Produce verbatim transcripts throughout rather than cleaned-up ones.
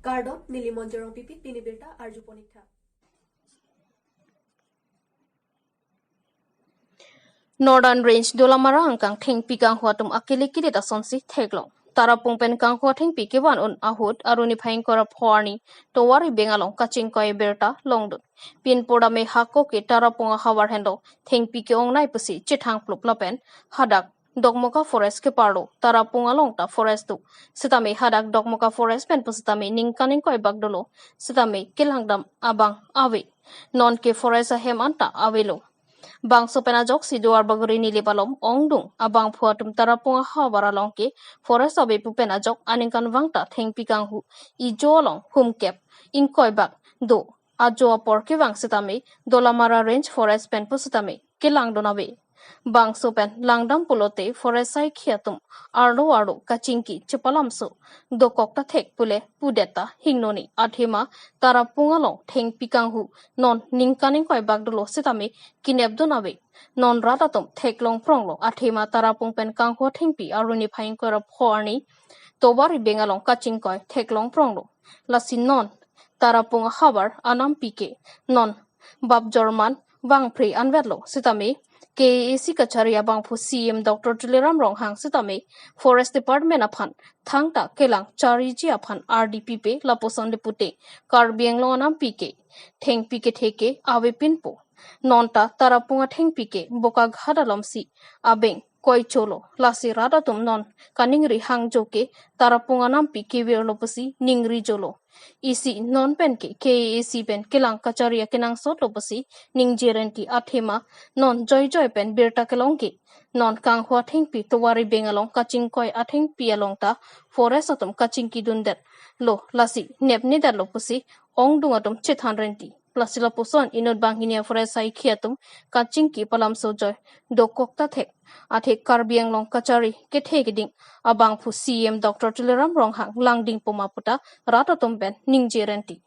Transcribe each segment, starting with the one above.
Kardom, neli Monjorong Pipit, pini birta arju ponik tha. Northern Range Dolamara angkang thengpi kanghu atum akili kili ta sonsi theklong. Tarapung pen kanghu athengpi kevan un ahut aruni phai ingkoi ra pho arni tovar ibeng along kachingkoi birta longdun. Pinpur dame hako ke Tarapung ahavar henlo thengpi ke-ongnei pusi chethang plup lapen hadak Dokmoka Forest keparlo Tarapung along ta forest do. Sitame hadak Dokmoka Forest pen pusitame ningkan ingkoi bak dolo. Sitame kelangdam abang ave. Non ke forest ahem anta avelo. Bangso pen ajoksi Duarbagori Nilip along ongdung abangphu atum Tarapung ahavar along ke forest ave pu pen ajok aningkanvang ta thengpi kanghu ijo along humkep ingkoi bak do. Ajo apor kevang sitame Dolamara Range Forest pen pusitame kelangdun ave. Bangso pen langdam pulote forest saikhi atum arlo arlo kachingki chepalamso dokok ta thek pule pudet ta hingnoni. Athema Tarapung along thengpi kanghu non ningkan ingkoi bak dolo sitame kinepdun ave. Non rat atum theklong pronglo, athema Tarapung pen kanghu athengpi aruni phai ingkoi ra pho arni tovar ibeng along kachingkoi theklong pronglo. Lasi non Tarapung ahavar anampi ke non bap jorman vangpre anvetlo sitame K A A C kachari abangphu C E M Doctor Tuliram Ronghang sitame Forest Department aphan thangta kelang chariji aphan ardi pipe lapuson depute Karbi Anglong anampi ke thengpi kethe ke ave pinpo. Non ta Tarapung athengpi ke Bokaghat alomsi abeng koi cholo. Lasi rat atum non kaningri hangjo ke Tarapung anampi kevirlo pusi ningri jolo. Isi non pen ke K A A C pen kelang kachari akenangsotlo pusi ningje renti, athema non joijoi pen birta kelong ke non kanghu athengpi tovar ibeng along kachingkoi athengpi along ta forest atum kachingki dundetlo, lasi nepnedetlo pusi ongdung atum chethan renti. Lasi lapuson inut banghini a-forest saikhi atum kachingki palamso joi dokok ta thek. Athe Karbi Anglong kachari kethe keding abangphu C E M Doctor Tuliram Ronghang langding puma puta rat atum pen ningje renti.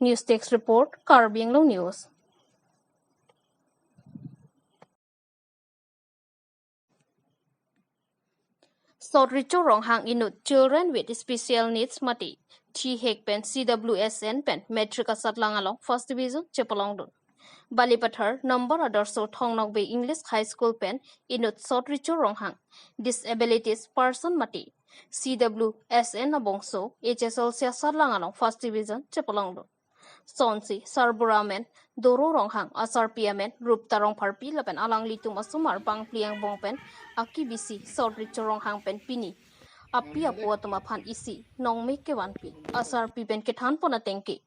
News Desk Report, Karbi Anglong News. Sot Richo Ronghang inut Children with Special Needs mate thihek pen C W S N pen matric asatlang along first division chepalongdun. Balipathar Number Adarsho Thong Nokbe English High School pen inut Sot Richo Ronghang disabilities person mate C W S N abongso H S L C asatlang along first division chepalongdun. Sonsi sarbura amen Doro Ronghang, asarpi amen Rupta Rongpharpi lapen alanglitum asomar bangphli angbong pen akibisi Sot Richo Ronghang pen pini api apo atum aphan isi nongmek kevanpi. Asarpi pen kethan pon ateng ke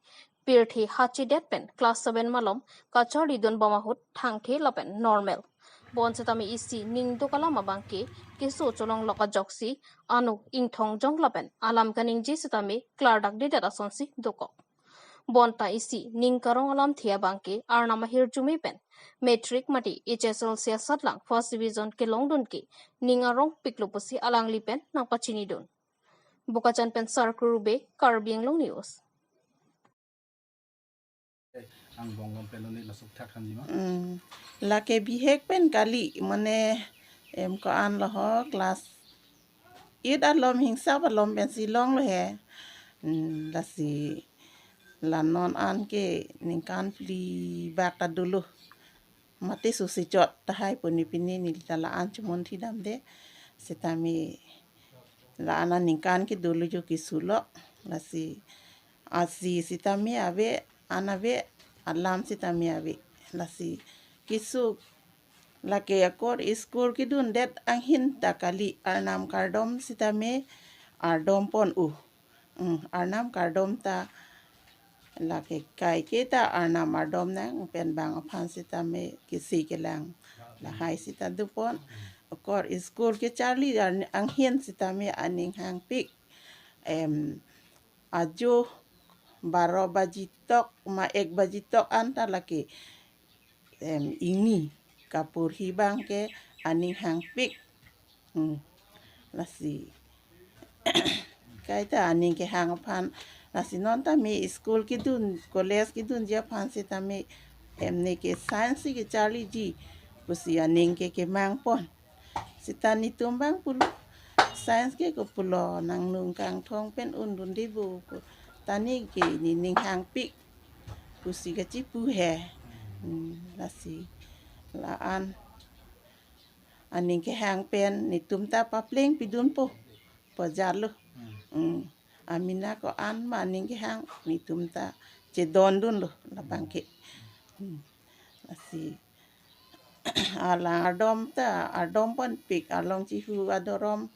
pirthe hachedet pen class seven malom kacharlidun bom ahut thangthe lapen normal. Bonsitame isi ning dok alam abang ke keso cholonglok ajoksi ano ingthong jong lapen alam kaningje sitame klardakdedet asonsi dokok. Bonta isi ning karong alamthe abang ke Arnam ahirjume pen matric mate H S L C asatlang first division kelongdun ke ning arongpiklo pusi alangli pen nangpachinidun. Bokajan pen Sarkuru Bey, Karbi Anglong News. Angbong along pen lo ne laso thak thanji ma? Hmm. Lake bihek pen kali, mane em ko-an lo ho, class eight alom hingsap alom pensi longlo he. Hmm, lasi la non an ke ningkan phli bak ta dolo. Mate susi chot tahai puni pini neli ta la-an chemunthi damde. Sitame la-an aningkan ke dolo jo kesulo. Lasi asi sitame ave, an ave, alam sitame ave. Lasi keso lake akor school kedundet anghin ta kali, Arnam kardom sitame ardom pon u. Hmm, Arnam kardom ta lake kaike ta Arnam ardom nang pen bang aphan sitame kisi kelang lahai sita dopon. Akor school kecharli ar-, anghin sitame aning hangpik. Em, ajo baro baji tok ma ek baji tok anta lake em, ingni kapurhi bang ke aning hangpik. Hmm. Lasi kaita aning kehang aphan. Lasi non tame school kedun, college kedunji aphan sitame em ne ke science kecharliji pusi aning ke kemang pon. Sita netum bang pulo, science ke ko pulo, nangnung kangthong pen undunde bo ko. Tani ke nening hangpik pusi kachipu he. Hmm, lasi la-an aning kehang pen netum ta papleng pidunpo, pajalo. Hmm. Amena ko-an ma aning kehang netum ta chedondunlo labang ke. Hmm. Lasi alang ardom ta, ardom ponpik, along chihu adorom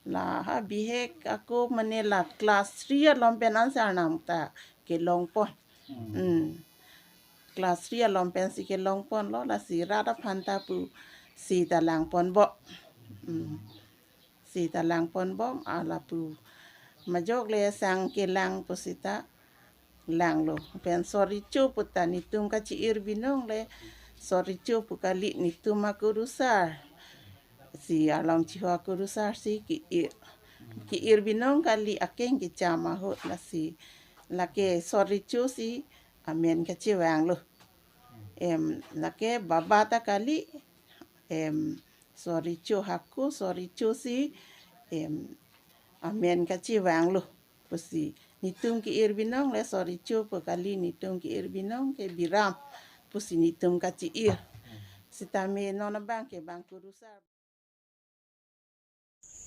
la ha bihek ako mane la class three along pen an Sarnam ta kelongpon. Hmm. Class three along pensi kelongponlo, lasi rat aphan ta pu sita langponbom. Hmm. Sita langponbom, ala pu majok le sang kelang pu sita langlo. Pen sorry cho pu ta netum kachi-ir binong le sorry cho pu kali netum akurusar. Si along chiho akurusar si ke-ir, ke-ir binong kali akeng kecham ahut, lasi lake sorry cho si amen kachevanglo. Em, lake baba ta kali, em, sorry cho hako, sorry cho si, em, amen kachevanglo pusi netum ke-ir binong le sorry cho pu kali netum ke-ir binong ke Biram pusi netum kachi-ir. Sitame non abang ke bang kurusar.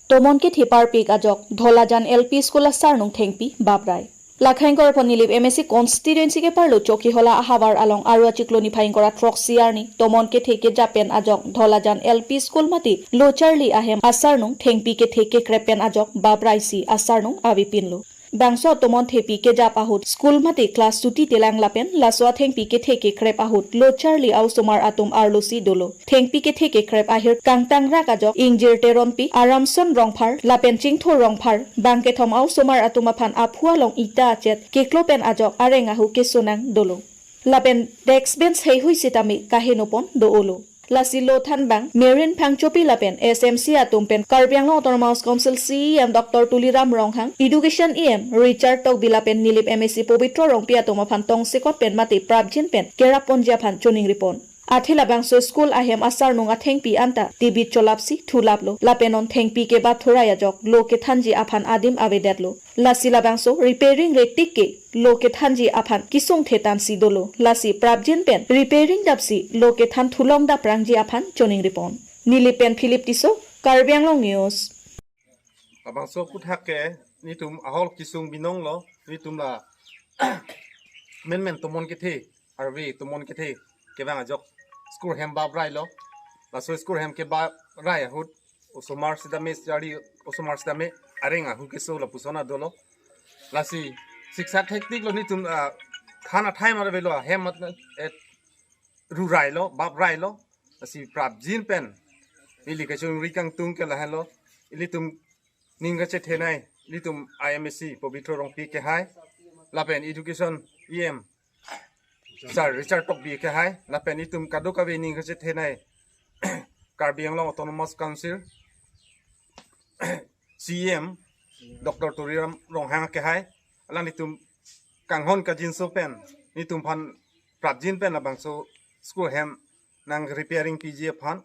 Tomon kethe parpik ajok Dholajan L P School asarnung thengpi babrai. Lakhaing korpon Nilip M A C constituency ke parlo Chokihola ahavar along Aru achiklo niphai ingkoi ra throksi arni tomon kethe kejap pen ajok Dholajan L P School mate lo charli ahem asarnung thengpi kethe kekrep pen ajok babrai si asarnung avepinlo. Bangso tomon thengpi kejap ahut school mate class chuti telang lapen laso athengpi kethe kekrep ahut lo charli a-osomar atum arlo si dolo. Thengpi kethe kekrep ahir kangtang rak ajok Ingjir Teronpi, Aramson Rongphar lapen Chingthur Rongphar, bang kethom a-osomar atum aphan aphu along ita achet keklo pen ajok areng ahu kesonang dolo. Lapen desk bench heihui sitame kahenopon do-olo. Lasi lo thanbang Merin Phangchopi lapen S M C atum pen Karbi Anglong Autonomous Council C E M Doctor Tuliram Ronghang, Education E M Richard Tokbi lapen Nilip M A C Pobitro Rongpi atum aphan tongsekot pen mate prapjin pen kerapponji aphan choningripon. Athe labangso school ahem asarnung athengpi anta tebit cholapsi thulaplo. Lapen non thengpi kebathurai ajok lo kethanji aphan adim avedetlo. Lasi labangso repairing retik ke lo kethanji aphan kesung thetan si dolo. Lasi prapjin pen repairing dapsi lo kethan thulong daprangji aphan choningripon. Nilip pen Philip Tisso, Karbi Anglong News. Labangso aputhak ke netum ahol kesung binonglo, netum la menmen tomon kethe, arve tomon kethe kevang ajok school hem babrailo. Laso school hem kebabrai ahut osomar sitame, charli osomar sitame areng ahu keso lapuson dolo. Lasi siksak hektik lo netum, ah, than athai mar avelo, hem mat, eh, rurailo, babrailo. Lasi prapjin pen neli kachongri kangtung ke lahenlo. Ilitum ning kachethenei, ilitum I M A C Pobitro Rongpi kehai, lapen Education E M Sir Richard Tokbi kehai, lapen itum kadokave ning kachethenei Karbi Anglong Autonomous Council C E M Doctor Tuliram Ronghang kehai, alanglitum kanghon kangjinso pen netum aphan prapjin pen labangso school hem nang repairing piji aphan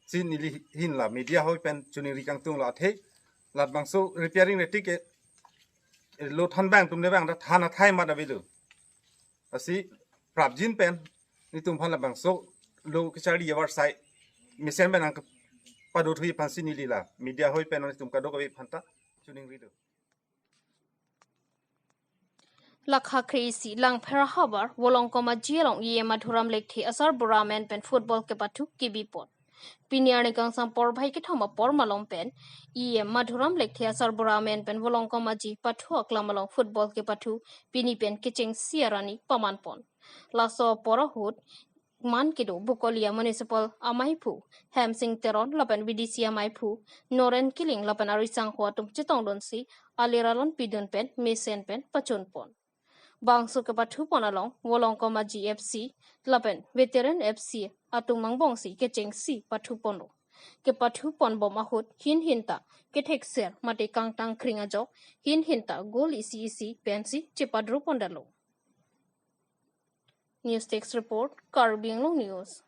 si neli hin la media hoi pen choningri kangtung lo, athe labangso repairing retik ke lo thanbang atum ne bang ta than athai mat avelo. Lasi prapjin pen netum aphan labangso lo kecharli avarsai mesen pen nang kepadothui aphan si neli la media hoi pen netum kadokave aphan ta choningri do. Lakha kre-isi Langpher ahavar Volongkom Aji along E M Madhuram Lekthe asarbura amen pen football kepathu kebipon. Pini arni kangsam porphai kethom apor malom pen E M Madhuram Lekthe asarbura amen pen Volongkom Aji pathu aklam along football kepathu pini pen kechengsi arni pamanpon. Laso apor ahut man kedo Bokolia Municipal amaiphu Hemsing Teron lapen V D C amaiphu Noren Killing lapen arisangho atum chetongdunsi alir alon pidun pen mesen pen pachunpon. Bangso kepathupon along Volongkom Aji F C lapen Veteran F C atum angbongsi kechengsi pathuponlo. Kepathuponbom ahut hin hin ta kethekser mate kangtang kring ajok, hin hin ta goal isi isi pensi chepadropondetlo. News Desk Report, Karbi Anglong News.